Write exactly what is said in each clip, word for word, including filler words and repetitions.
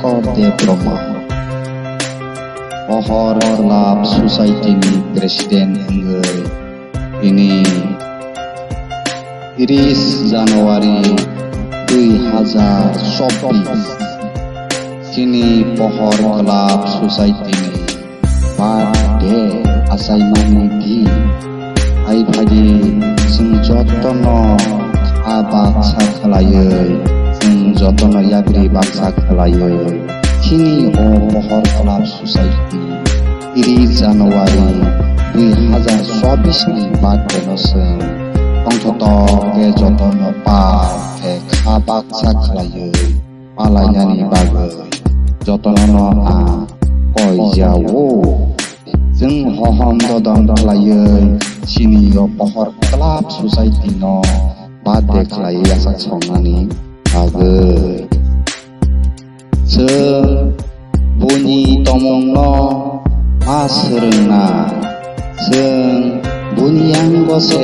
Debbarma, Pohor Club Society ni President wngwi tini tris January dui hazar chobbish chini Pohor Club Society ni birthday achaimani din. Hai phaidi chwng jotono kha baksa khlaiwi, chwng jotono yapri baksa khlaiwi, chini o Pohor Club Society tris January dui hazar chobbish ni birthday no chwng tongthotok khe jotono pal khe kha baksa khlaiwi palainani bagwi jotono ang koi jao. Chwng hohom dodon khlaiwi chini o Pohor Club Society no birthday khlaiwi yachak songnani bagwi. Chwng buini tongmungno ma swrwngnai. Chwng buini yango se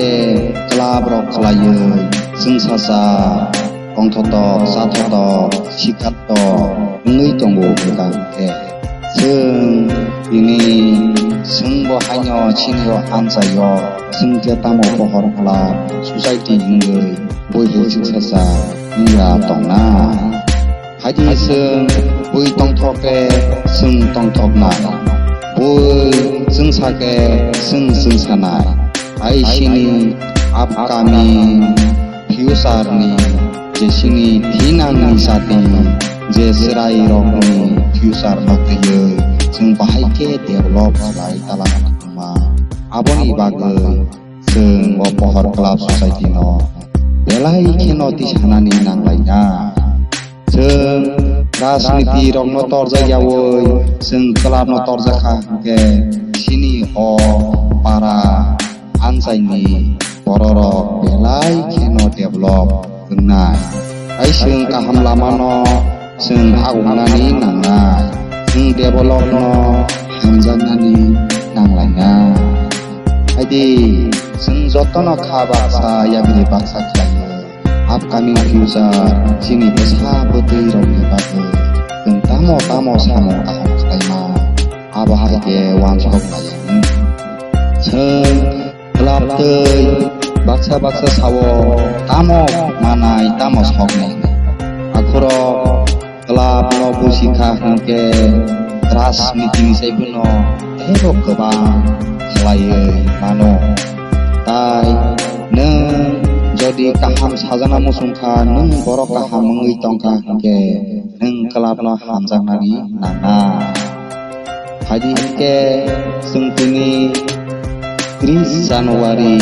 club rok khlaiwi chwngsacha tongthotok, chathotok, sikattok wngwi tongo hwnkha hwnkhe. Chwng tini chwngbo haino chini o amchaio chwng khe tamo Pohor Club Society wngwi bui hai chwngsacha wngya tongnai. Phaidi chwng bui tongthok khe chwng tongthoknai, bui chwngsa khe chwng chwngsanai. Hai chini upcoming future ni je chini thinangni chati, je chwrai rokni future no twiwi chwng bahai khe develop khlai tala thangma. Aboni bagwi chwng o Pohor Club Society no belai kheno tisanani nanglainai. Chwng rajniti rokno torjak yawi chwng club no torjak kha hwnkhe chini o para amchaini bororok belai kheno develop wngnai. Hai chwng kaham lamano chwng agongnani nangnai. Chwng developno hamjaknani nanglainai. Haidi chwng jotono kha baksa yapri baksa khlaiwi upcoming future chini bwsa bwtwi rokni bagwi chwng tamo tamo samung kaham khlaima abo hai khe uansuk laiyani. Chwng club twi baksa baksa sao tamo manai tamo soknai. Akhorok club no busi kha hwnkhe rajniti ni sai phano teibo kwbang khlaiwi mano. Tai nwng jodi kaham sajana muchung kha, nwng borok kaham wngwi tong kha hwnkhe nwng club no hamjaknani nangnai. Phaidi hwnkhe chwng tini tris January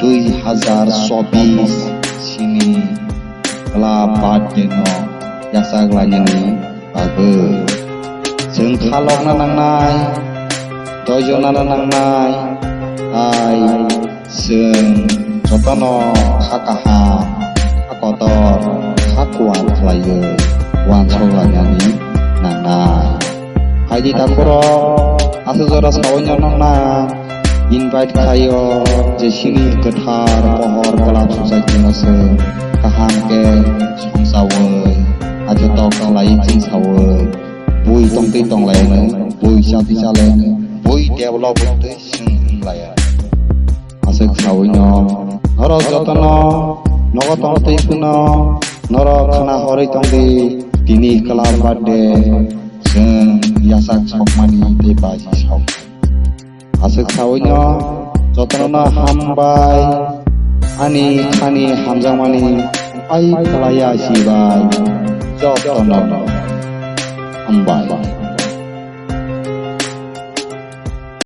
dui hazar chobbish chini club birthday no yachak lainani bagwi. Chwng khalokna nangnai, doijona nangnai, tai chwng jotono kha kaham, kha kotor, kha kuar khlaiwi uansuk lainani nangnai. Phaidi takhorok aswk jora sawi no nokna invite khlaio je chini kwthar Pohor Club Society no chwng kaham khe songchawi, aithotok khlaiwi chwngsawi, bui tongtwi tonglaiyano, bui chatwi chalaiyano, bui develop wngtwi chwng wnglaiyano. Aswk sawi no norok jotono nogo tongtwi phano norok khna horwi tongdi, tini club birthday chwng yachak sokmani tei baji sok. Aswk sawi no jotono hambai, ani khani hamjakmani pai khlaiya sibai jotono hambai.